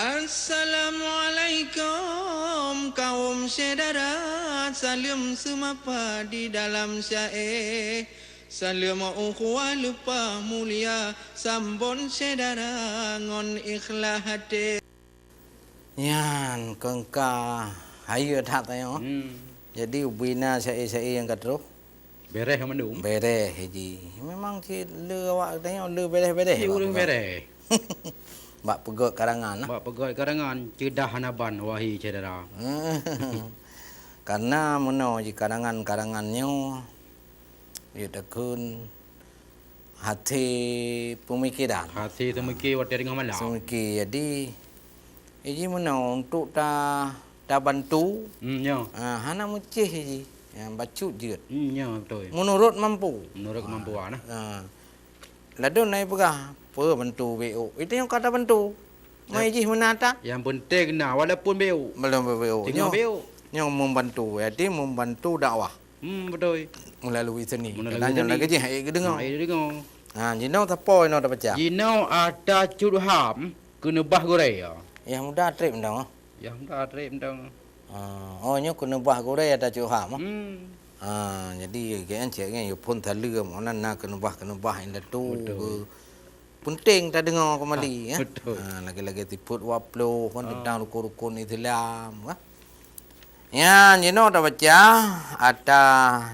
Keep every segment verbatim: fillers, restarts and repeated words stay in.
Assalamualaikum kaum syedara, saleuem seumapa di dalam syae. Saleuem ukhuwah leupah mulia, sambon syedara ngon ikhlas até. Nyan, keungka hayeue that tanyoe. Hmm. Jadi, ubina syae-syae nyang ka troh. Bereh mandum. Bereh ji. Memang cit le awak tanyoe le bereh-bereh. Cit ureueng bereh. Bak peugot karangan lah. Bak peugot karangan, ceudah hana ban, wahai syedara. Karena meunoe ji karangan-karangan nyoe, ya takheun hati pemikiran. Hati seumiké watèe teungoh malam. Seumiké. Jadi, iji meunoe untuk ta, tabantu. Hmm, ya. Ah, hana meucéh iji. Ya, bacut jeuet. Hmm, ya, betul. Menurut mampu. Menurut kemampuan, ah. Ah. Ladôm na ipeugah, "Peue bantu B O?" Itu nyang ka tabantu. Mai jih meunan that. Yang penting na, walaupun B O. Belum B O. Tengok nyoe, B O. Nyoe membantu, jadi membantu dakwah. Hmm, betul. Melalui seni. Melalui seni. Kadang nyoe lagèe jih, hai geudeungoe. Hai geudeungoe. Ha, jinoe sapo inoe tabaca? Jinoe ata Cut Ham keuneubah gurèe, ya. Yang muda trép mantong, oh. Yang muda trép mantong. Ah, oh, nyoe keuneubah gurèe ata Cut Ham, oh. Hmm. Ah, jadi, geuh cit nyan, ya phon saleuem, oh, na, na keuneubah-keuneubah indatu. Betul. Ke penting tadeungoe keumali, ya. Betul. Ah, lagèe-lagèe sifeuet waploh, kan, ah, tentang rukon-rukon Islam, kan. Nyan, jinoe tabaca, ata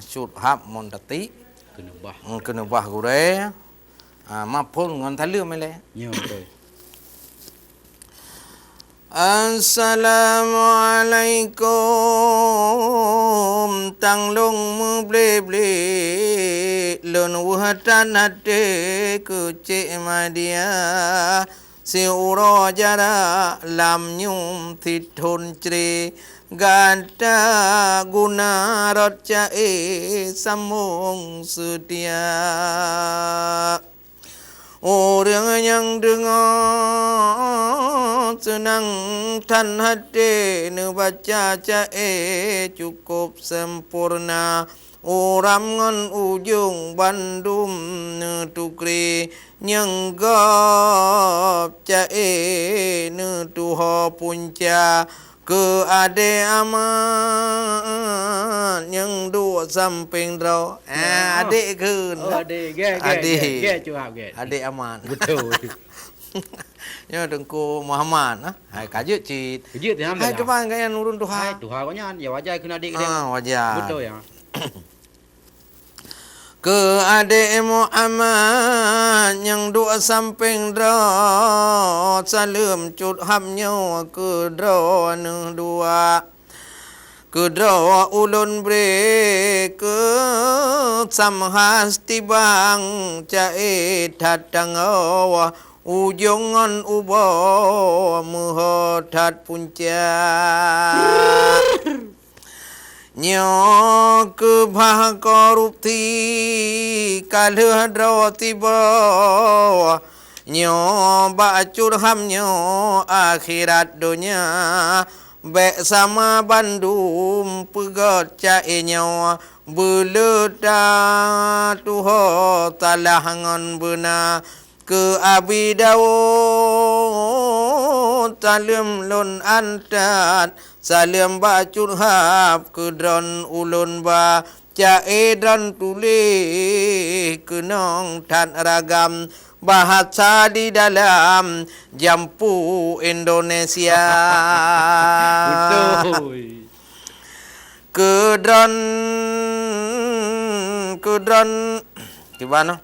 Cut Ham mon tatik. Keuneubah. Hmm, keuneubah gurèe. Ah, maphon ngon saleuem ilèe. Ya, betul. Assalamualaikum, tang lôn meublé-blé, lôn weueh tan até keu Cék Madia. Siuroe jarak lam nyum sithon cré, gata guna rot ca-e sambong seutia. Ureueng nyang deungoe seunang tan até neubaca ca-e cukup sempurna. Uram ngon ujong bandum neutukri, nyang gob ca-e neutuho punca. Keu adé amat nyang duek sampéng droe. Ah, adék kheun. Oh, adék. Gèt, gèt, adék. Gèt, gèt, Cut Ham, gèt. Adék amat. Betul. Nyoe Teungku Muhammad, ah. Hai, ka jeuet cit. Ka jeuet, alhamdulillah. Hai, kiban gobnyan ureueng tuha. Hai, tuha gobnyan. Ya, wajar kheun adék geutanyoe. Ah, wajar. Betul, ya. Keu adék Muhammad nyang duek sampéng droe, saleuem Cut Ham nyoe keu droeneuh dua. Keu droe ulôn bré keu Samhas tibang ca-e that tangoe, ujong ngon uboe meuho that punca. Nyoe keubah korupsi ka lheueh droe tiboe. Nyoe bak Cut Ham nyoe akhirat donya. Bèk sama bandum peugöt ca-e nyoe, beuleuta tuho salah ngon beuna. Keu Abi Daud saleuem lôn antat, saleuem bak Cut Ham keu droen ulôn ba. Ca-e droen tuléh keunong that ragam bahasa di dalam jampu Indonesia. Beutôi. Keu droen, keu droen, kiban, oh?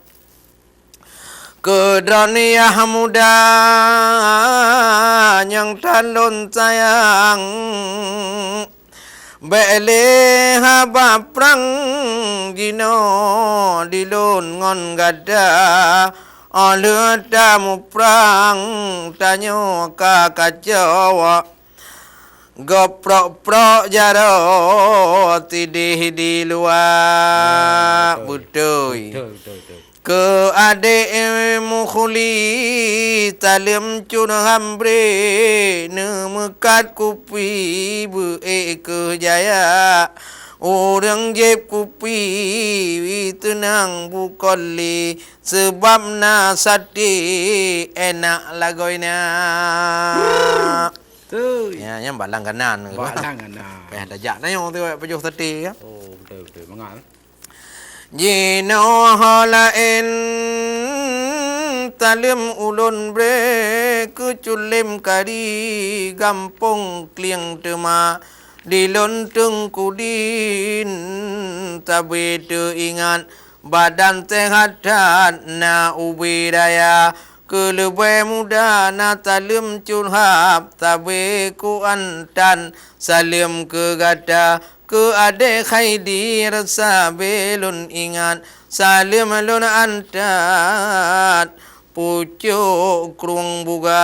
Keu droeneuh muda nyang that lôn sayang, bèk lé haba prang jinoe di lôn ngon gata, óh lheueh tamuprang tanyoe ka kacau. Gob prok-prok jaroe sideh di luwa. Ah, beutôi. Beutôi. Beutôi, beutôi, beutôi. Keu adék Mukhlis, saleuem Cut Ham bré, neumeukat kupi beu-ék keu jaya. Ureueng jieb kupi teunang bukon lé, seubab na saté enak lagoena. Nyan bak langganan. Bak langganan. Payah tajak tanyoe tu, pajoh saté, ya. Oh, beutôi, beutôi. Mangat. Jinoe laén saleuem ulôn bré keu Cut Lem Kari gampông Klieng teuma di lôn Teungku Din. Sabe teuingat badan seuhat that na ubé raya. Keu leubeh muda na saleuem curhab, sabe ku antan saleuem keu gata. Keu adé Khairi sabe lôn ingat, saleuem lôn antat pucôk krueng buga.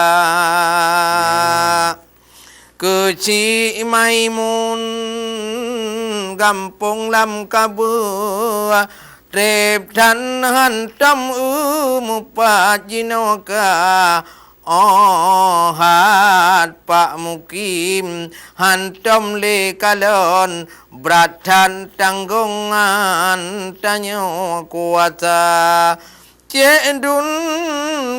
Keu Cik Maimun gampông lam kabeue, treb that hantom eu mupat jinoe ka. Oh, hat pak mukim hantom lé kalon, brat that tanggongan tanyoe kuasa. Cék Dun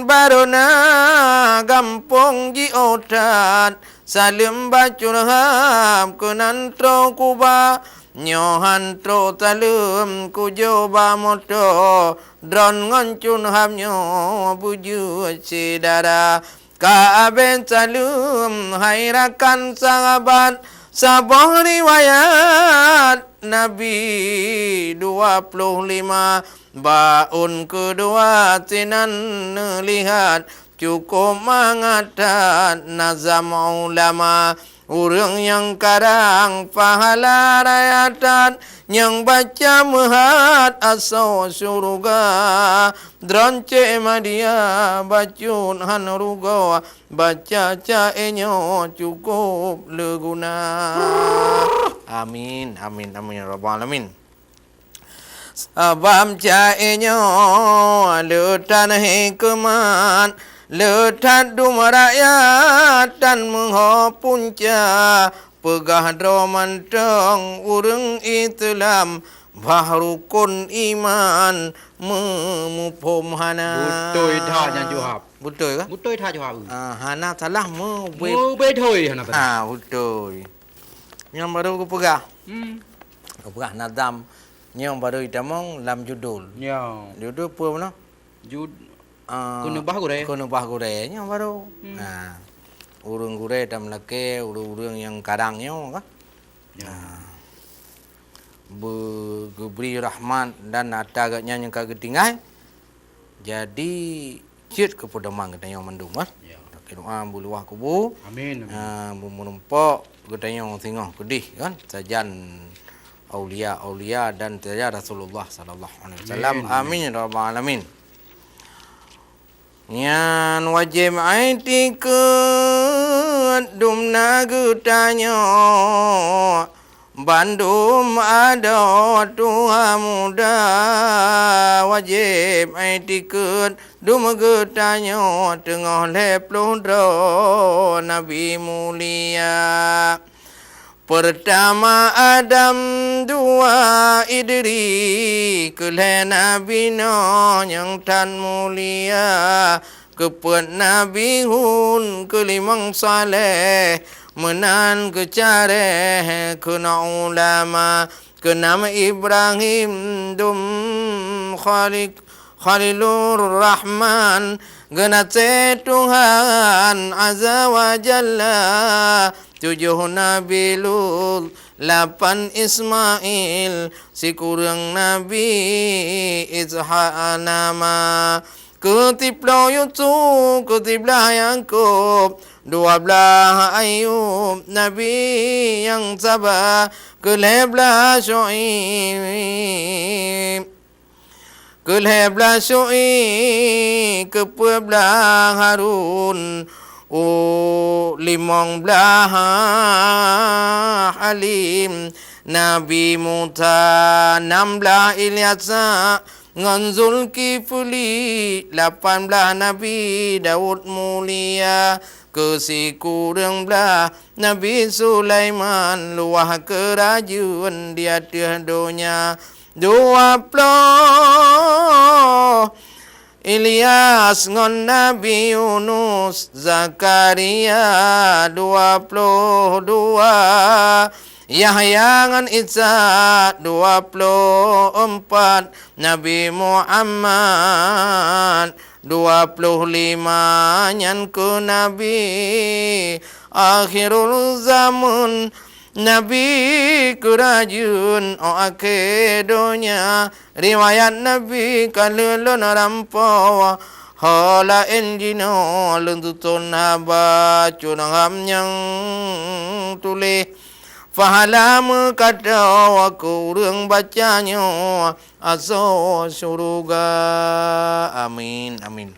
barô na gampông jiôh that, saleuem bak curhab keunan troh kuba. Nyoe han troh saleuem kujôh bak moto, droen ngon curhab nyoe beujeuet syedara. Ka abéh saleuem hai rakan sahabat, saboh riwayat Nabi dua ploh lima, bak ôn keudua sinan neulihat, cukôp mangat that nazam ulama. Ureuëng nyang karang pahala raya that, nyang baca meuhat asoe syeuruga. Droen Cék Madya bacut han rugoe, baca ca'é nyoe cukôp le guna. Amin, amin, amin ya rabbal alamin. Sabab ca'é nyoe le that hikeumat, le that dum rakyat tan meuho punca. Peugah droe mantong ureuëng Islam, bah rukon iman meumuphom hana. Beutôi that nyan, Johab. Beutôi kah? Beutôi that, Johab. Ah, hana salah meube- Meubeuthôi hana salah. Ah, beutôi. Nyang barô geupeugah. Hmm. Geupeugah nazam nyang barô itamong lam judul. Ya. Judul peue meunoe? Jud-, Ah, Keuneubah Gurée. Keuneubah Gurée nyang barô. Hmm. Ha. Ureuëng gurée tameulakée, ureuëng-ureuëng nyang kadang nyoe kah? Ya. Ha. Beu-, geubri rahmat dan ata geuhnyan nyang ka geutinggai. Jadi, cit keu peudoman geutanyoe mandum, kan? Ya. Lakée doa beu luwah kubu. Amin, amin. Ha, beu meurumpok geutanyoe singoh keudeh, kan? Sajan aulia-aulia dan sajan Rasulullah sallallahu alaihi wasallam. Amin, amin. Amin, ya rabbal alamin. Nyan wajéb iktikeuet dum na geutanyoe, bandum adoe tuha muda. Wajéb iktikeuet dum geutanyoe, teungoh lhée ploh droe nabi mulia. Peurtama Adam, dua Idris, keu lhée Nabi Nuh nyang that mulia, keu peuet Nabi Hud, keu limong Saleh, meunan keu carée keunoe ulama, keu nam Ibrahim dum Khaliq-, Khalilur Rahman, geunaséh Tuhan Azza wa Jalla, tujoh Nabi Lut, lapan Ismail, sikureueng Nabi Ishak nama, keu siploh Yusuf, keu siblaih Yakub, dua blaih Ayub, Nabi nyang saba, keu lhée blaih Syu'aib. Keu lhée blaih Syu'aib, keu peuet blaih Harun, u limong blaih Halim, Nabi Musa, nam blaih Ilyasa ngon Zulkifli, lapan blaih Nabi Daud mulia, keu sikureueng blaih Nabi Sulaiman, luwah keurajeuen di ateueh donya. Dua ploh Ilyas ngon Nabi Yunus, Zakaria dua ploh dua, Yahya ngon Isa dua ploh empat, Nabi Muhammad dua ploh lima nyan keuh Nabi akhirul zaman, Nabi keurajeuen 'oh akhé donya. Riwayat Nabi ka lheueh lôn rampoe, ho laén jinoe lôn tuton haba curang nyang tuléh. Pahala meukato keu ureuëng baca nyoe asoe syuruga. Amin, amin.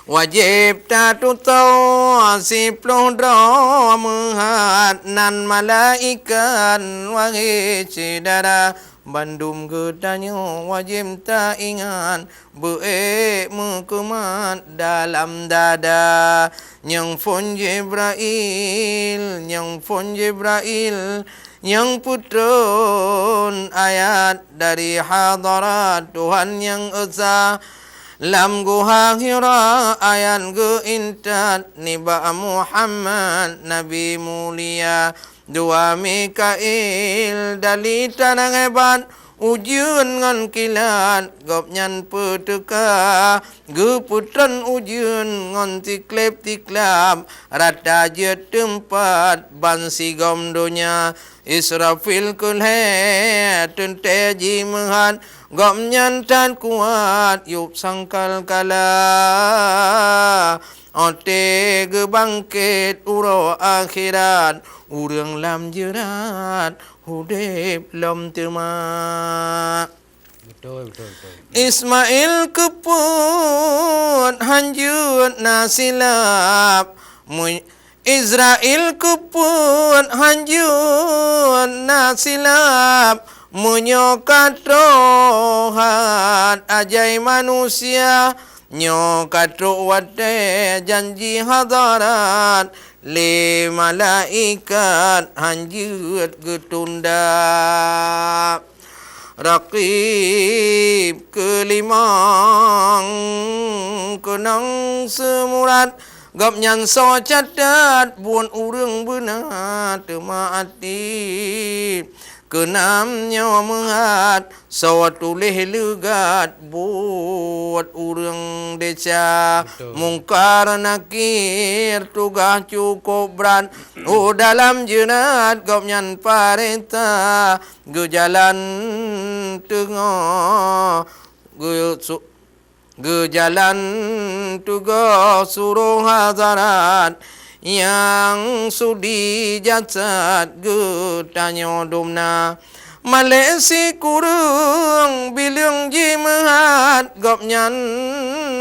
Wajéb tatutoe siploh droe meuhat nan malaikat, wahé syedara, bandum geutanyoe wajéb taingat beu-ék meukeumat dalam dada. Nyang phon Jibrail, nyang phon Jibrail, nyang peutron ayat dari hadarat Tuhan Nyang Esa. Lam guha Hira ayat geuintat nibak Muhammad Nabi mulia. Dua Mikail dali tanang hebat, ujeuen ngon kilat gobnyan peuteuka. Geupeutron ujeuen ngon tikleb-tiklab, rata jeuet teumpat ban sigom donya. Israfil keu lhée teuntée jimeuhat, gobnyan that kuat yub sangkal kala. Óh tée geubangket uroe akhirat, ureuëng lam jeurat udeb lom teuma. Beutôi, beutôi, beutôi. Ismail keupeuet hanjeuet na silap, mu-, Israel keupeuet hanjeuet na silap, meunyoe ka troh hat ajai manusia, nyoe ka trok watée janji hadarat, lé malaikat hanjeuet geutunda. Rakib keulimong keunong seumurat, gobnyan soe catat buet ureuëng beuna teuma até. Keunam nyoe meuhat soe tuléh leugat buet ureuëng desya. Betul. Mungkar Nakir tugaih cukup brat, u dalam jeurat gobnyan parenta. Geujalan teungoh, geu-, su-, geujalan tugoh suroh hadarat, nyang sudi jasad geutanyoe dumna. Malée sikureueng bileueng jimeuhat, gobnyan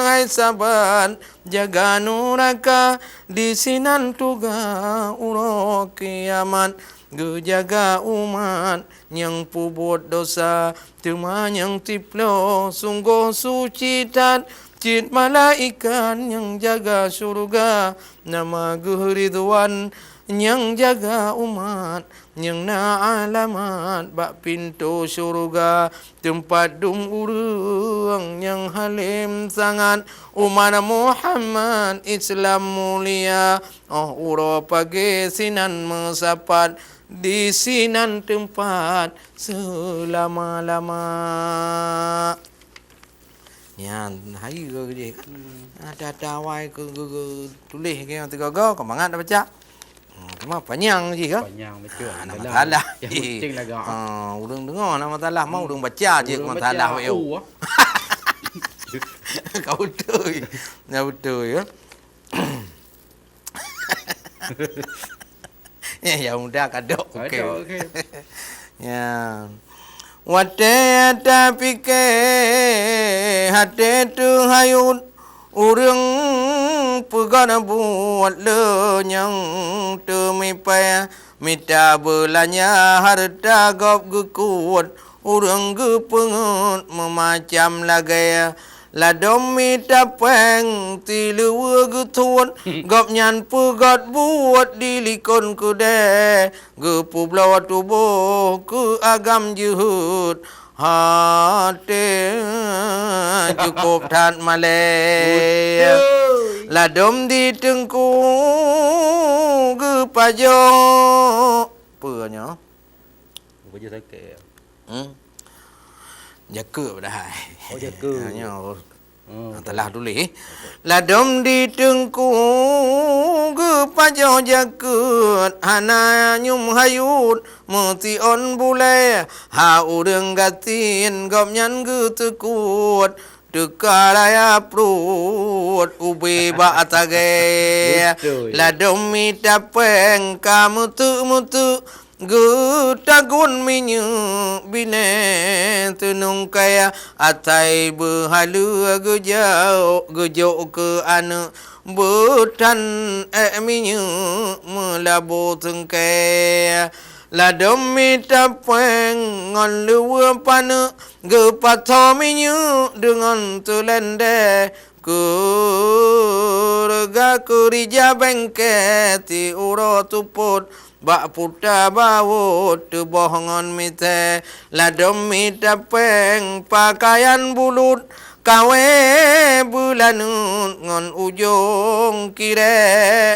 hai sabat jaga nuraka, disinan tugaih uroe kiamat. Geujaga umat nyang peubuet dosa, teuma nyang tiploh sunggoh suci that. Cit malaikat nyang jaga syeuruga, nama geuh Ridwan, nyang jaga umat nyang na alamat bak pintoe syeuruga. Teumpat dum ureuëng nyang halém sangat, umat Muhammad Islam mulia. Óh uroe pagée sinan meusapat, disinan teumpat seulama-lama. Nyan, hai geuh jih kan. Hmm. Ata-ata awai keu geu-, geu-, tuléh keu nyang teugoe-goe, keu mangat dah baca. Hmm, cuma panyang jih kan. Panyang betul. Ah, nama salah. Yang penting lagak. Ah, ureuëng deungoe nama salah, mah ureuëng baca jih. Ureuëng keu baca, salah weh. Oh. Ka beutôi. Ka beutôi ya. Eh, ya muda kadok. Kadok, okey. Ya. Watée tapike até teuhayot, ureuëng peugah buet le nyang teumipée, mita beulanja hareuta gob geukot, ureuëng geupeungeut meumacam lagée. Ladom mita péng tileue geuthot, gobnyan peugét buet di likot keudée, geupeubloe tuboh keu agam jeuhet. Até cukup that malée. Beutôi. Ladom di teungku geupajoh. Peue nyoe? Geupajoh sakét. Hmm. Jakeuet padahai. Oh, jakeuet. Ha, nyoe. Oh, telah tuléh. Ladom di teungku geupajoh jakeuet, hana nyum hayut meusion bulée. Ha ureuëng gasien gobnyan geuteukot, teuka raya pruet ubé bak tagée. Beutôi. Ladom mita péng ka meuteuk-meuteuk, geutagun minyeuk binéh teunungkai, asai beuhaleue geujok, geujok keu aneuëk, beutan ék minyeuk meulabo teungkai. Ladom mita péng ngon luweue paneuk, geupasoe minyeuk deungon teulendée, keu reuga keurija bengke siuroe seupôt. Bak puta bawot teuboh ngon misée, ladom mita péng pakaian bulut, kawé beulanut ngon ujong kirée.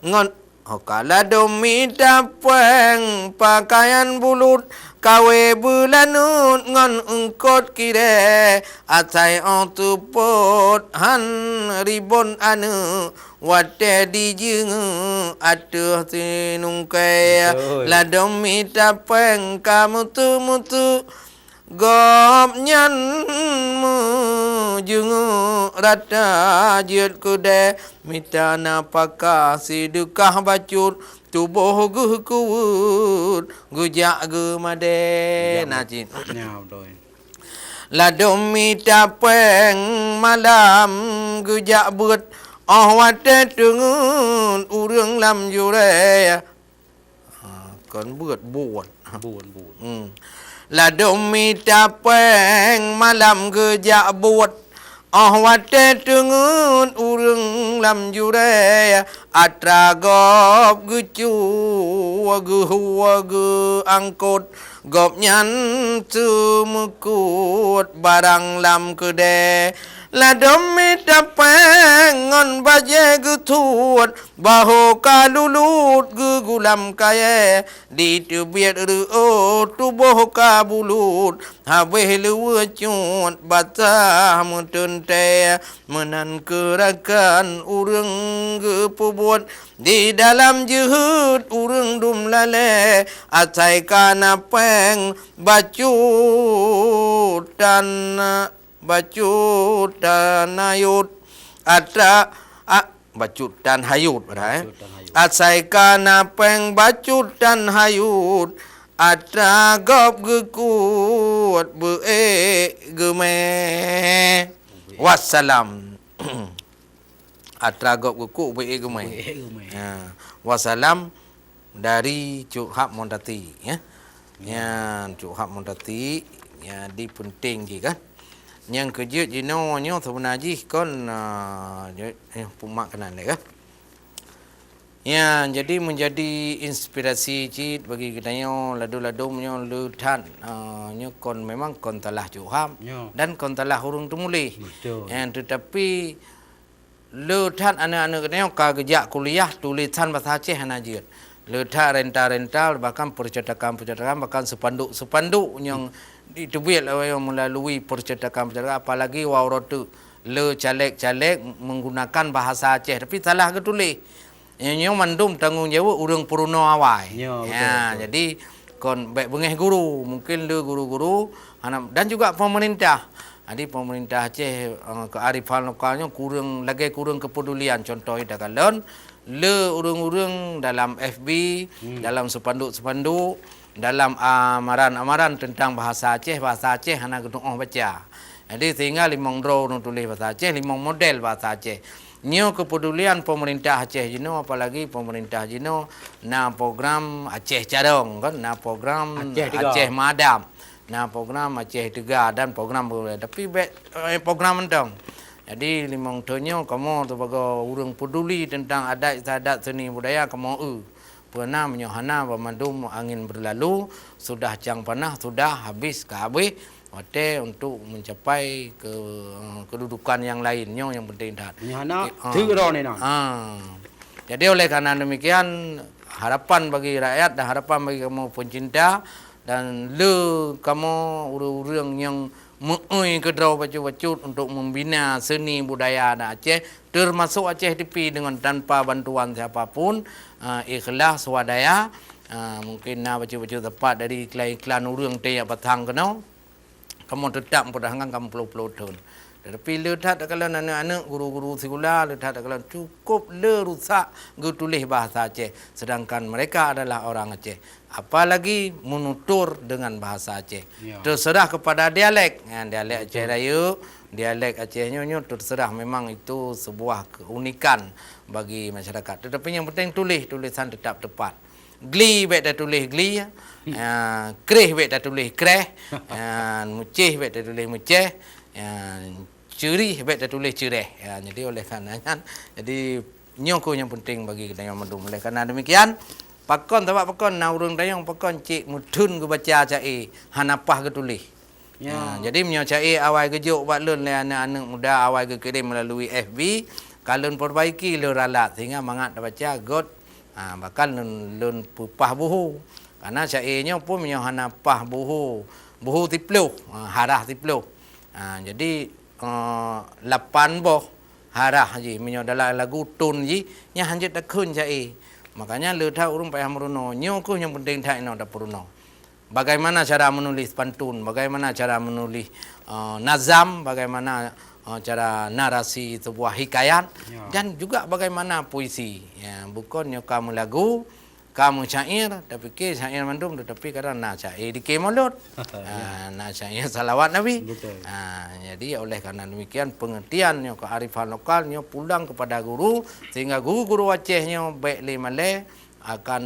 Ngon, oh, ka ladom mita péng pakaian bulut, kawé beulanut ngon eungkot kirée, asai óh seupôt han ribon aneuëk. Watée dijeungeuk ateueh teunungkai, beutôi, ladom mita péng ka meuteuk-meuteuk. Gobnyan meujeungeuk rata jeuet keudée, mita nafakah sideukah bacut, tuboh geuh kuweuet geujak geumadée. Geujak na cit. Nyan, beutôi. Ladom mita péng malam geujak beuet, óh watée teungeut ureuëng lam jurée. Ha, kon beuet, buet. Buet, buet. Hmm. Ladom mita péng malam geujak buet, óh watée teungeut ureuëng lam jurée. Atra gob geucue geuhue geuangkot, gobnyan seumeukot barang lam keudée. Ladom mita péng ngon bajée geutuet, bahô ka lulut geugulam kayée. Diteubiet reuôt tuboh ka bulut, habéh luweue cut basah meuteuntée. Meunan keuh rakan ureuëng geupeubuet, di dalam jeuhet ureuëng dum lalée, asai ka na péng bacut tan, bacut tan hayot. Atra, a, bacut tan hayot, padahai, eh. Bacut tan hayot. Asai ka na péng bacut tan hayot, atra gob geukuet beuék geumé. Wassalam. Atra gob geukuet beuék geumé. Beuék geumé. Ha. Wassalam dari Cut Hab Montati, ya. Ya. Nyan Cut Hab Montati, ya, di peunteng jih kan. Nyang keujeuet jinoe nyoe seubena jih kon, ah, nyoe, eh, pumak keunan lé kan. Ya, jadi meunjadi inspirasi cit bagi geutanyoe ladom-ladom nyoe le that, ah, nyoe kon memang kon salah Cut Hab, nyoe, dan kon salah ureuëng teumuléh. Betul. Ya, tetapi le that aneuëk-aneuëk geutanyoe ka geujak kuliah tulésan basa Aceh hana jeuet. Le that renta-renta, bahkan percetakan-percetakan, bahkan spanduk-spanduk nyang diteubiet lé awaknyan melalui percetakan-percetakan, apalagi wak uroe teuk le caleg-caleg menggunakan bahasa Aceh, tapi salah geutuléh. Nyoe, nyoe mandum tanggong jaweueb ureuëng peurunoe awai. Ya, betul, ya, betul. Jadi kon bék beungéh guru, mungkin le guru-guru hana, dan juga pemerintah. Jadi pemerintah Aceh, eh, kearifan lokal nyoe kureueng, lagée kureueng keupedulian. Contoh takalon, le ureuëng-ureuëng dalam F B, hmm, dalam spanduk-spanduk, dalam amaran-amaran teuntang bahasa Aceh, bahasa Aceh hana geutuoh baca. Jadi sehingga limong droe ureuëng tuléh bahasa Aceh, limong model bahasa Aceh. Nyoe keupedulian pemerintah Aceh jinoe, apalagi pemerintah jinoe na program Aceh Carong kan, na program Aceh Teuga. Aceh Madam, na program Aceh Teuga dan program, tapi bék, eh, program mantong. Jadi limong thon nyoe kamoe sibagoe ureuëng peduli teuntang adat istiadat seni budaya kamoe eu. Peue na meunyoe hana, banmandum angén beurlalu, sudah cang panah, sudah habis ka habéh, watée untuk mencapai ke, kedudukan nyang laén. Nyoe nyang penting that. Meunyoe hana, eh, ah, teuk droe nan. Ah. Jadi oleh karena demikian, harapan bagi rakyat dan harapan bagi kamoe pencinta dan le kamoe ureuëng-ureuëng nyang meu'ui keudroe bacut-bacut untuk membina seni budaya adat Aceh, termasuk Aceh T V dengan tanpa bantuan siapa pun, ah, ikhlas swadaya. Ah, mungkin na bacut-bacut tepat dari iklan-iklan ureuëng teuh nyang patang keunoe, kamoe tetap meupeutahankan kamoe ploh-ploh thon. Tetapi le that takalon aneuëk-aneuëk, guru-guru sikula, le that takalon cukup le rusak geutuléh bahasa Aceh, sedangkan mereka adalah orang Aceh. Apalagi menutur dengan bahasa Aceh. Ya. Terserah kepada dialek. Ya, dialek Aceh Rayeuk, dialek Aceh nyoe, nyoe terserah, memang itu sebuah keunikan bagi masyarakat. Tetapi yang penting tulis, tulisan tetap tepat. Gli bék tatuléh gli, ya, kreh bék tatuléh kreh, ya, mucéh bék tatuléh mucéh, ya, ceurih bék tatuléh ceureh. Ya, jadi oleh karena nyan, jadi nyoe kheueh nyang penting bagi geutanyoe mandum. Oleh karena demikian, pakon, sabab pakon na ureuëng tanyoe pakon cit meutheun geubaca ca-e hana paih geutuléh. Ya. Ha, jadi meunyoe ca-e awai geujok bak lôn lé aneuëk-aneuëk muda, awai geukirém melalui F B, ka lôn perbaiki lôn ralat sehingga mangat tabaca göt, ha, bahkan lôn, lôn peupah buhu. Karena ca-e nyoe pun meunyoe hana pah buhu, buhu siploh, ha, harah siploh. Ha, jadi, eh, lapan boh harah jih, meunyoe dalam lagu tun jih, nyan hanjeuet takheun ca-e. Makanya le that ureuëng payah meurunoe. Nyoe kheueh nyang penting that inoe tapeurunoe. Bagaimana cara menulis pantun, bagaimana cara menulis, eh, nazam, bagaimana, eh, cara narasi sebuah hikayat, ya, dan juga bagaimana puisi. Ya, bukon nyoe ka meulagu, ka meusyair, tapike syair mandum, tetapi kadang na syair dike mulod. Ya. Ah, na syair salawat Nabi. Betul. Ah, jadi oleh karena demikian, pengertian nyoe kearifan lokal nyoe pulang kepada guru, sehingga guru-guru Aceh nyoe bék lé malée akan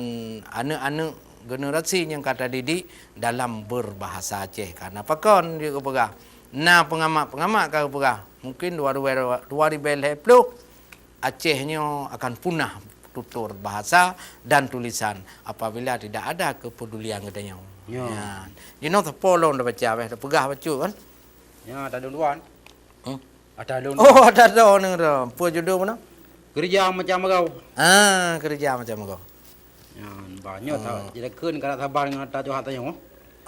aneuëk-aneuëk generasi nyang ka tadidik dalam berbahasa Aceh. Karena pakon jeuet geupeugah, na pengamat-pengamat ka geupeugah, mungkin dua ribée, dua ribée lhée ploh, Aceh nyoe akan punah tutur bahasa dan tulisan apabila tidak ada kepedulian geutanyoe. Ya. Ya. Jinoe sapo lôn tabaca, béh tapeugah bacut kan? Ya, tadong tuan. Hmm. Ata lôn. Oh, ata lôn nang ro. Peue judul meunan? Keureuja macam magau. Ah, keureuja macam magau. Nyan, bah nyoe ta-, hmm, jadi kheun ka saban ngon ata tuha tanyoe.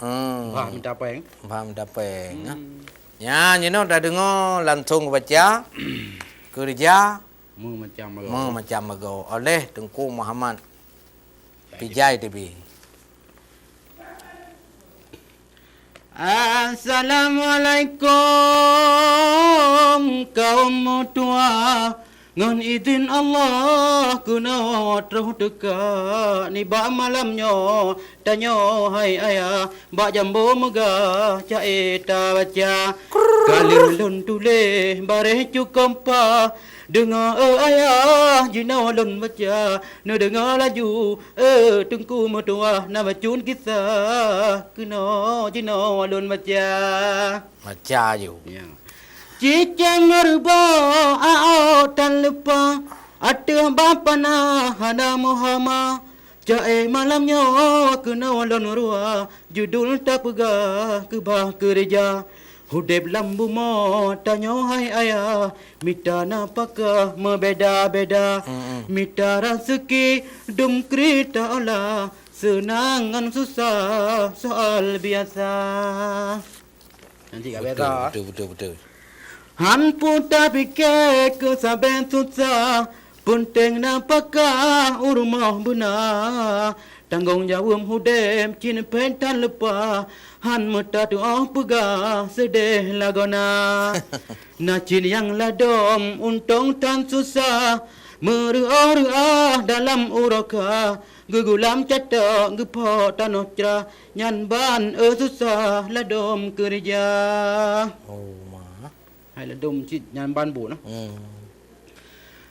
Hmm. Bah minta péng. Bah minta péng, ah. Hmm. Nyan, jinoe tadeungoe langsung baca. Keureuja meumacam magau. Meumacam magau oleh Teungku Muhammad Pijai T V. Assalamualaikum kaum meutuah. Ngon idhin Allah keunoe troh teuka nibak malam nyoe. Tanyoe hai ayah bak jambo meugah ca-e tabaca. Ka lheueh lôn tuléh bareh cukôp pah. Deungoe, eh, ayah, jinoe lôn baca. Neudeungoe laju, eh, Teungku meutuah, na bacut kisah keunoe jinoe lôn baca. Baca aju. Ya. Cicém ngeureuboh aôt tan leupah, ateueh bah panah hana meuhama. Ca-e malam nyoe keunoe lôn ruah, judul tapeugah keubah keureuja. Udeb lam bumoe tanyoe hai ayah, mita nafakah meubeda-beda. Mm-mm. Mita raseuki dum kreueh taolah, seunang ngon susah soal biasa. Nanti ka betul, biasa. Betul, betul, betul. Han peue tapike keu sabe susah, peunteng nafakah u rumoh beuna. Tanggong jaweueb udeb cit phet tan leupah, han meuta tuoh peugah seudeh lagoena. Na cit nyang ladom untông tan susah, meureuoh-reuoh dalam uroe ka, geugulam catok geupok tanoh crah, nyan ban, eh, susah ladom keureuja. Oh, ma. Hai ladom cit nyan ban buet, nah. Hmm.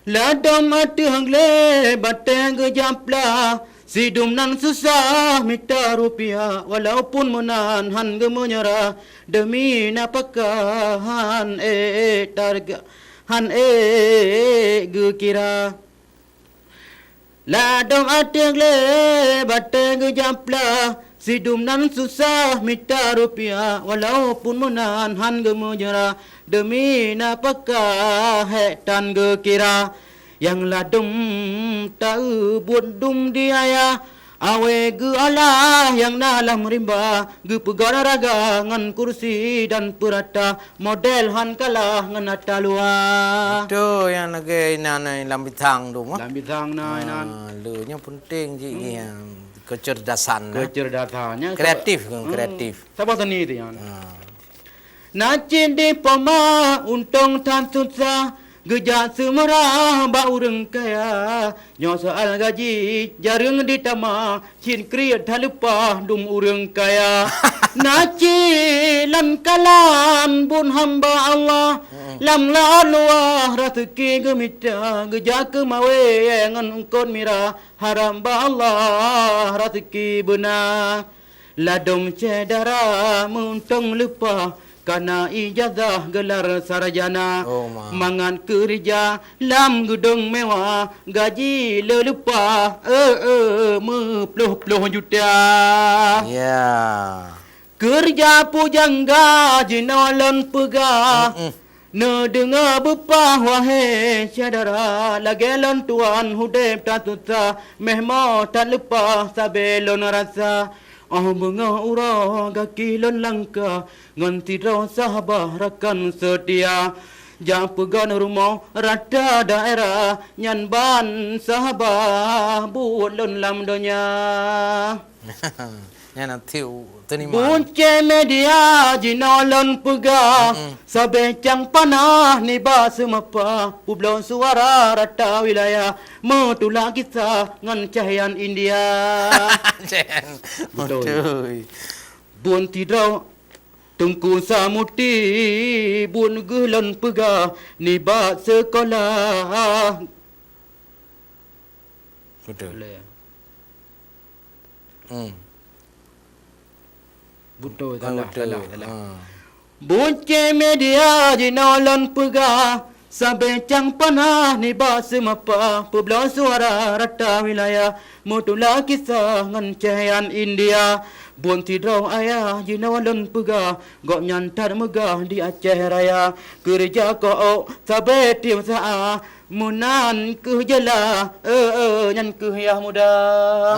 Ladom ateueh glé batée geujaplah, sidum nan susah mita rupiah, walaupun meunan han geumeunyerah, demi nafakah han ék targa, han ék geukira. Ladôm ateueh glé batée geujaplah, sidum nan susah mita rupiah, walaupun meunan han geumeujra, deumi nafakah hék tan geukira. Nyang ladôm taeu buet dum di ayah, awé geuolah nyang na lam rimba, geupeugöt raga ngon kursi dan peurata, model han kalah ngon ata luwa. Beutôi, nyang lagée inan lam bitang tu mah. Lam bitang na inan. Ah, lé nyoe penting cit, hmm, nyan. Kecerdasan, nah. Kecerdasan, nyan. Kreatif, sabab, hmm, kreatif. Sabab seni tu nyan. Ah. Na cit di poma untông tan susah, geujak seumeurah bak ureuëng kaya. Nyoe soal gaji jareueng ditama, cit kriet that leupah dum ureuëng kaya. Na cit lam kalan buet hamba Allah, mm-mm, lam laôt luwah raseuki geumita, geujak keumawé ngon eungkôt mirah, harab bak Allah raseuki beuna. Ladôm syedara meuuntông leupah, kana ijazah geular sarjana. Oh, ma. Mangat keureuja lam geudong mewah, gaji le leupah, eh, eh, meuploh-ploh juta. Ya. Keureuja pujangga jinoe lôn peugah. Mm-mm. Neudeungoe beupah, wahé syedara, lagée lôn tuan udeb that susah, méh mo that leupah sabe lôn rasa. Óh beungoh uroe gaki lôn langkah, ngon sidroe sahabah rakan seutia. Jak peugöt rumoh rata daerah, nyan ban sahabah buet lôn lam donya. Nyan na tiu teunima. Buncée media jinoe lôn peugah, mm-mm, sabe cang panah nibak seumapa, peubloe suara rata wilayah, meutulak kisah ngon cahyan India. Cahyan. Beutôi. Beutôi. Buncée droe Teungku Samuti buet geuh lôn peugah nibak seukolah. Beutôi. Boleh, ya. Hmm. Beutôi, ah, salah, beutôi, salah, salah. Ah. Buncée media jinoe lôn peugah, sabe cang panah nibak seumapa, peubloe suara rata wilayah, meutulak kisah ngon cahyan India. Buncée droe ayah jinoe lôn peugah, gobnyan that meugah di Aceh Raya. Keureuja keu ôk sabe tieb sa-a, meunan kheueh jeulaih, eh, eh, nyan kheueh yah muda.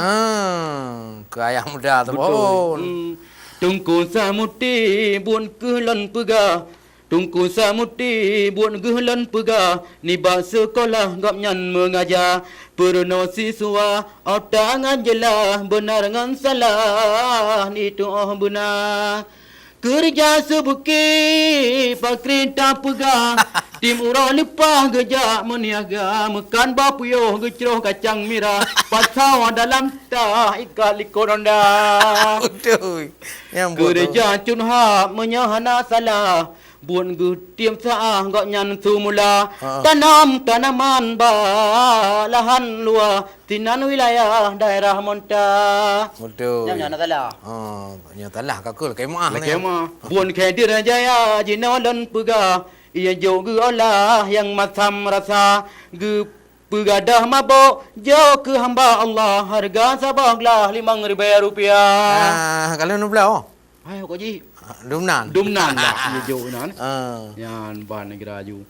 Ah, keu ayah muda tu. Beutôi. Bon. Hmm. Teungku Samuti buet geuh lôn peugah, Teungku Samuti buet geuh lôn peugah, nibak seukolah gobnyan meungaja. Peurunoe siswa ôk tangan jeulaih, beuna ngon salah nitu'oh beuna. Keureuja seubuki pakri tapeugah, tieb uroe leupah geujak meuniaga, meukan bah puyoh geucroh kacang mirah, pasoe dalam tah ikat likot honda. Beutôi. Nyang buet tu. Keureuja cut hab meunyoe hana salah, buet geuh tieb sa-a gobnyan seumula. Ha. Tanam tanaman bak lahan luwah, sinan wilayah daerah Monta. Beutôi. Nyang, nyang na salah. Oh, nyang salah ka kul, lakée meu'ah. Lakée meu'ah. Buet Khadir Jaya jinoe lôn peugah, ia jok geuolah nyang masam rasa, geu Peugadôh mabök jok keu hamba Allah, hareuga saboh glah limong ribée rupiah. Ah, ka lheueh neubloe? Hai, kok jih? Dumnan. Dumnan lah, jijok nan. Ah. Nyan ban neugah laju.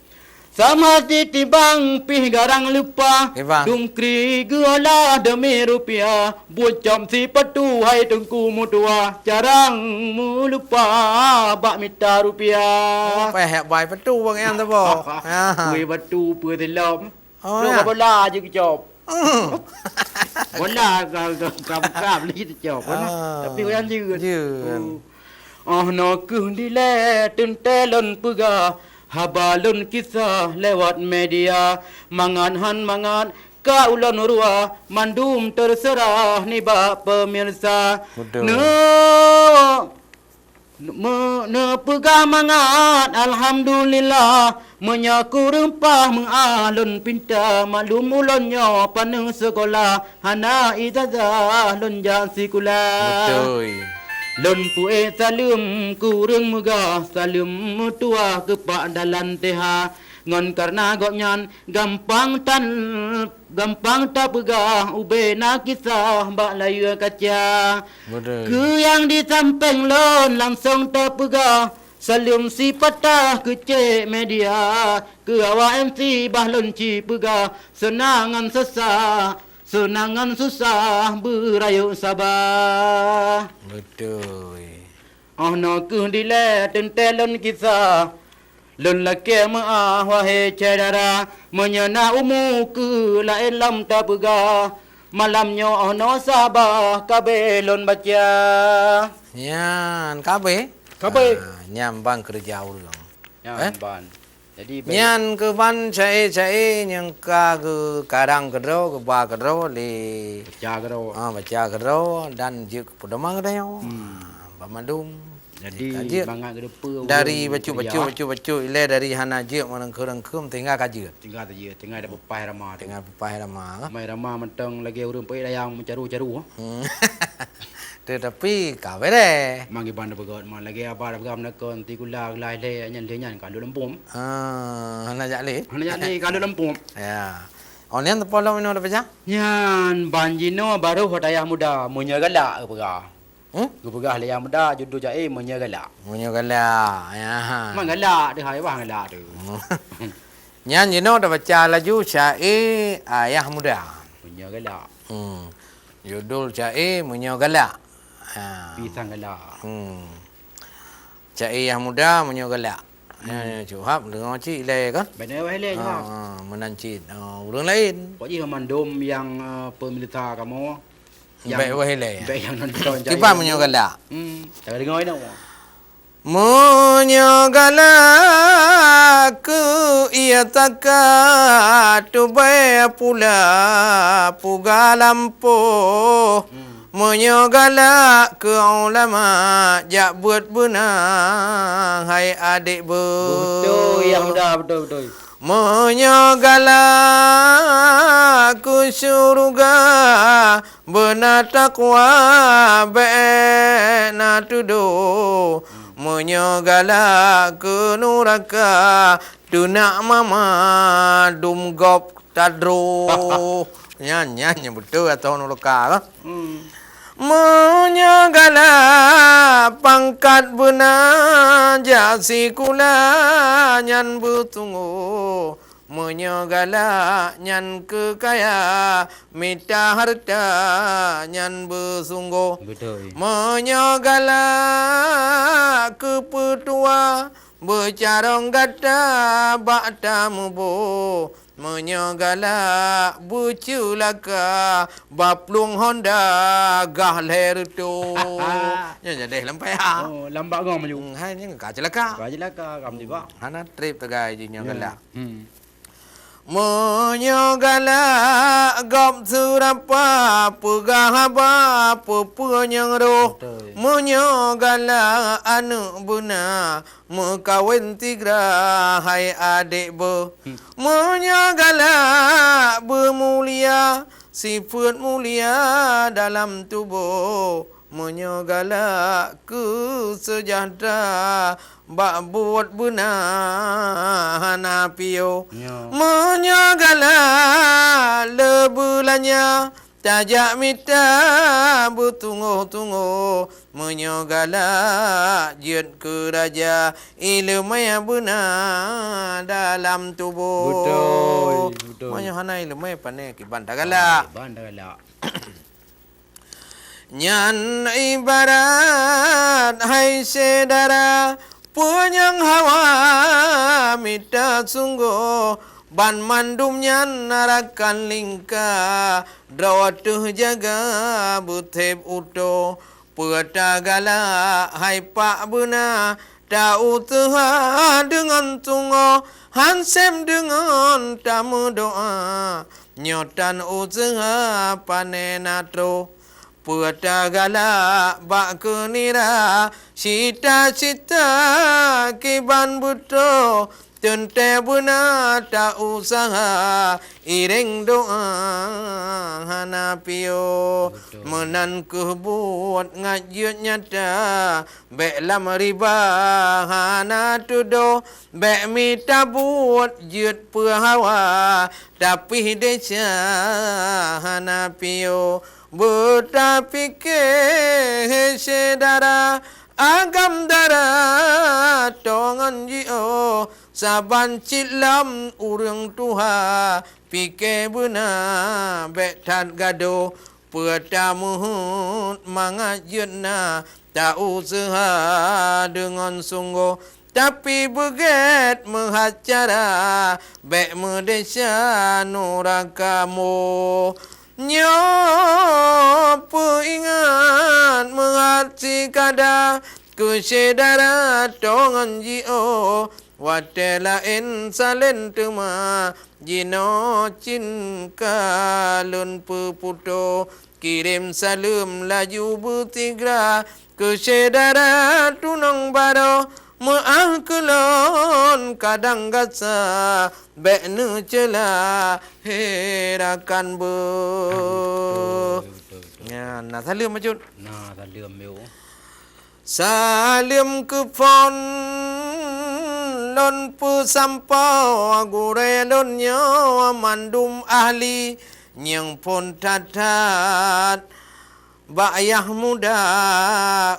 Sama sitibang pih garang leupah, tibang. Dungkri geuolah deumi rupiah, bucom sipatu hai teungku meutuah, carang meuleupah bak mita rupiah. Oh, payah yak bai patu bang nyan tu, boh. Ah. Kui batu, peusilop. Oh, trok ya. Bola je geucop. Hmm. Bola ka, ka, ka, ka, ka, boleh geucop, kan? Ah. Tapi orang jeuet. Jeuet. Oh. Oh, noe kheueh dilée teuntée lôn peugah, haba lôn kisah lewat media. Mangat han mangat ka ulôn ruah, mandum teuseurah nibak peumirsa. Betul. Neu-, Me-, neupeugah mangat, alhamdulillah, meunyoe kureueng paih meu'ah lôn pinta, maklum ulôn nyoe paneuk seukolah, hana ijazah lôn jak sikula. Beutôi. Lôn peuék saleuem kureueng meugah, saleuem meutuah keupak dalan T H. Ngon kareuna gobnyan gampang tan, gampang tapeugah ubé na kisah bak layeue kaca. Beutôi. Keu nyang di sampéng lôn langsong tapeugah, saleuem sipatah keu cék media. Keu awak M C bah lôn ci peugah, seunang ngon susah, seunang ngon susah beurayeuk saba. Beutôi. Óh noe kheueh dilée teuntée lôn kisah, lôn lakée meuáh, wahé syedara, meunyoe na umu keu laén lom tapeugah, malam nyoe óh noe saba ka abéh lôn baca. Nyan ka abéh? Ka abéh. Ah, nyan ban keureuja ureuëng. Nyan ban. Jadi, nyan keuban syaé-syaé nyang ka geukarang keudroe, geuba keudroe lé, baca keudroe. Ah, baca keudroe dan jeuet keu peudoman geutanyoe. Hmm. Ah, banmandum. Jadi, ka jeuet mangat geudeue dari bacut-bacut, bacut-bacut ilée dari hana jeuet meureueng-reueng tinggai ka jeuet. Tinggai ka jeuet, tinggai dak peupaih rama tu. Tinggai peupaih rama. Mai rama mantong lagée ureuëng peuék dayang meucaru-caru. Hmm. Teutapi ka beureh. Mang iban peugöt, mang lagée haba peugah meunakon ti kula geulai lé nyan lé nyan ka lheueh leumpom. Ah, hana jak lé. Hana jak lé ka lheueh leumpom. Ya. Oh, nyan teupolong inoe teupeugah? Nyan ban jinoe barô watayah muda meunyoe galak geupeugah. Hmm? Geupeugah lé nyang muda judul syaé meunyoe galak. Meunyoe galak. Ya. Mang galak teuh hai bah galak teuh. Nyan jinoe tabaca laju syaé ayah muda. Meunyoe galak. Hmm. Judul syaé meunyoe galak. Ha. Pisang galak. Hmm. Syaé ayah muda meunyoe galak. Hmm. Ya, ya, Cuhab deungoe cit ilée kan? Beuna wahé lé, Cuhab. Ha, meunan cit. Ha, ureuëng laén. Pokok jih mandum nyang, eh, pemirsa kamoe. Bèk wahé lé. Bèk nyang nonton. Kiban meunyoe galak. Hmm. Tadeungoe inoe. Meunyoe galak keu ié takat, tubée pula puga lampôh. Hmm. Meunyoe galak keu ulama, jak beuet beuna hai adék beuh. Beutôi, ya, beutôi, beutôi, beutôi. Meunyoe galak keu syeuruga, beuna takwa bèk na tudoh. Meunyoe galak keu nuraka, teunak mama dum gob tadroh. Nyan, nyan, nyan beutôi atau nuraka lah. Hmm. Meunyoe galak pangkat beuna, jak sikula nyan beusunggoh. Meunyoe galak nyan keu kaya, mita hareuta nyan beusunggoh. Beutôi. Meunyoe galak keu peutuwa, beucarông gata bak tameuboh. Meunyoe galak beuceulaka, baplueng honda gah lhèe reutôh. Nyan jadeh lam payah. Oh, lam bak gom laju. Hmm, hai nyan ka ceulaka. Ka ceulaka, ka meusiba. Hana trép teugai jih nyoe galak. Hmm. Meunyoe galak gob seurapa, peugah haba peue-peue nyang roh. Beutôi. Meunyoe galak aneuk beuna, meukawen sigra hai adék beuh. Hmm. Meunyoe galak beumulia, sifeuet mulia dalam tuboh. Meunyoe galak keu seujahteura, bak buet beuna hana piôh. Nyo. Meunyoe galak le beulanja, tajak mita beutunggoh-tunggoh. Meunyoe galak jeuet keu raja, ileumèe beuna dalam tuboh. Beutôi, beutôi. Meunyoe hana ileumèe, pané kiban tagalak. Ah, kiban tagalak. Nyan ibarat hai syedara, peue nyang hawa mita sunggoh, banmandum nyan rakan lingka, droe teuh jaga beuthép utoe. Peue tagalak hai pak beuna, ta useuha deungon sunggoh, han sép deungon tameudoa. Nyoe tan useuha pané na troh. Peue tagalak bak keu nira, cita-cita kiban beutôi. Teuntée beuna ta useuha, iréng doa hana na piôh. Betul. Meunan kheueh buet ngat jeuet nyata, bék lam riba hana tudoh, bék mita buet jeuet peuhawa, tapi desya hana piôh. Beutapike he syedara, agam dara tongon jiôh, saban cit lom ureuëng tuha, pike beuna bék that gadôh. Peue tameuheuet mangat jeuet na, ta useuha deungon sunggoh, tapi beugét meuhat cara, bék meudesya nuraka moh. Nyoe peuingat meuhat sikada, keu syedara tongon jiôh, watée laén salén teuma, jinoe cit ka lôn peuputôh. Kirém saleuem laju beusigra, keu syedara tunong baroh, meuáh keu lôn kadang gasa, bék neucela he rakan beuh. Betul, betul, betul. Nyan, na saleuem bacut. Na saleuem, yo. Saleuem keu phon lôn peusampoe gurée lôn nyoe mandum ahli, nyang phon that-that bak Yah Muda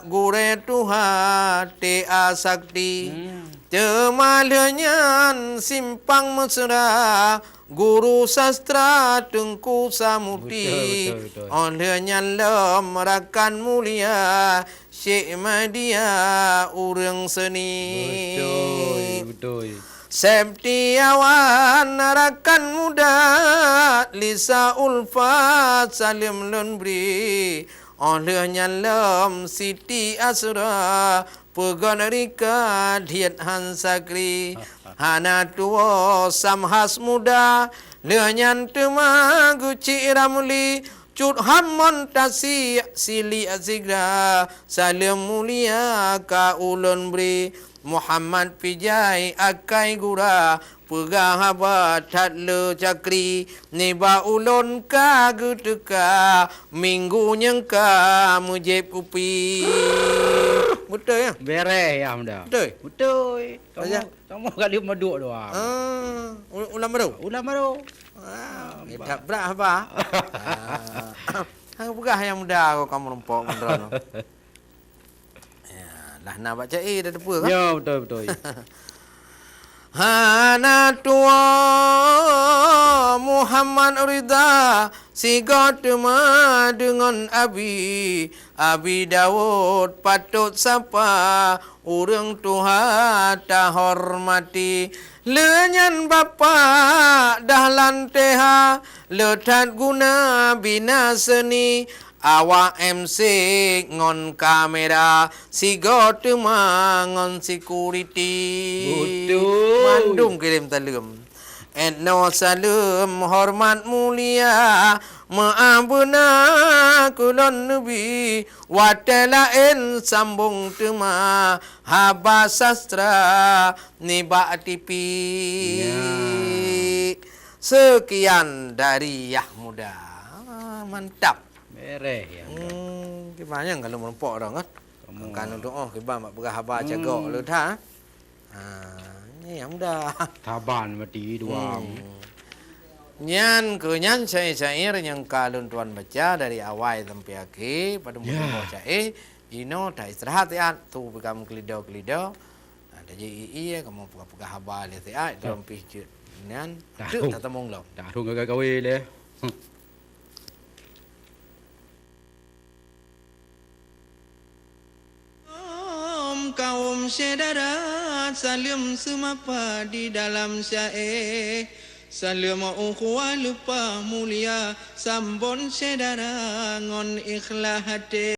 gurée tuha T A Sakti. Hmm. Teuma lheueh nyan simpang mesra guru sastra Teungku Samuti. Betul, betul, betul. Óh lheueh nyan lom rakan mulia Syekh Madia ureuëng seuni. Beutôi, beutôi. Septiawan rakan muda Lisa Ulfa saleuem lôn bri. Óh lheueh nyan lom Siti Asra peugot rika diet han sakri. Hana tuwoe Samhas Muda, lheueh nyan teuma Gucik Ramli. Cut Hamon Tasik siliek sigra, saleuem mulia ka ulôn bri. Muhammad Pijai akai gura, peugah haba that le cakri. Nibak ulôn ka geuteuka, minggu nyang ka meujieb kupi. Beutôi, ya? Bereh, ya, Muda. Beutôi? Beutôi. Kamu, kamu kali meuduk doang. Ah, u-, ulang baru? Ulang baru. Ah, hebat brat haba. Ah. Hang peugah nyang muda ko kamu rumpok meudroe. Ya, lah na baca eh dah teupeu kan? Ya, beutôi, beutôi. Hana tuwoe Muhammad Ridha sigoe teuma deungon Abi. Abi Daud patot sapa, ureuëng tuha tahormati. Lheueh nyan bapak Dahlan T H, le that guna bina seuni. Awak M C ngon kamera, sigoe teuma ngon sekuriti. Beutôi. Mandum kirém saleuem. Etnoe saleuem horeumat mulia, meuah beuna keu lôn neubi, watée laén sambong teuma haba sastra nibak T V. Ya. Seukian dari Yah Muda. Ah, mantap. Bereh, Yah Muda. Hmm, kiban nyang ka lôn meurumpok dong, kan? Kamu. Kan untuk, oh, kiban bak peugah haba cagok leuet, ha? Ha, nyan Yah Muda. Saban mati dua. Hmm. Nyan keuh nyan syair-syair nyang ka lôn tuan baca dari awai sampai akhé, pada musoh syair. Inoe ta istirahat siat, tu pih kamoe keulido-keulido. Ha, tajak ie-ie, kamoe peugah-peugah haba lé siat, lom pih jeuet. Nyan, teuk tatamong lom. Dah rhung gagai kawé lé. Kaum syedara, saleuem seumapa di dalam syaé. Saleuem ukhuwah leupah mulia, sambon syedara ngon ikhlas até.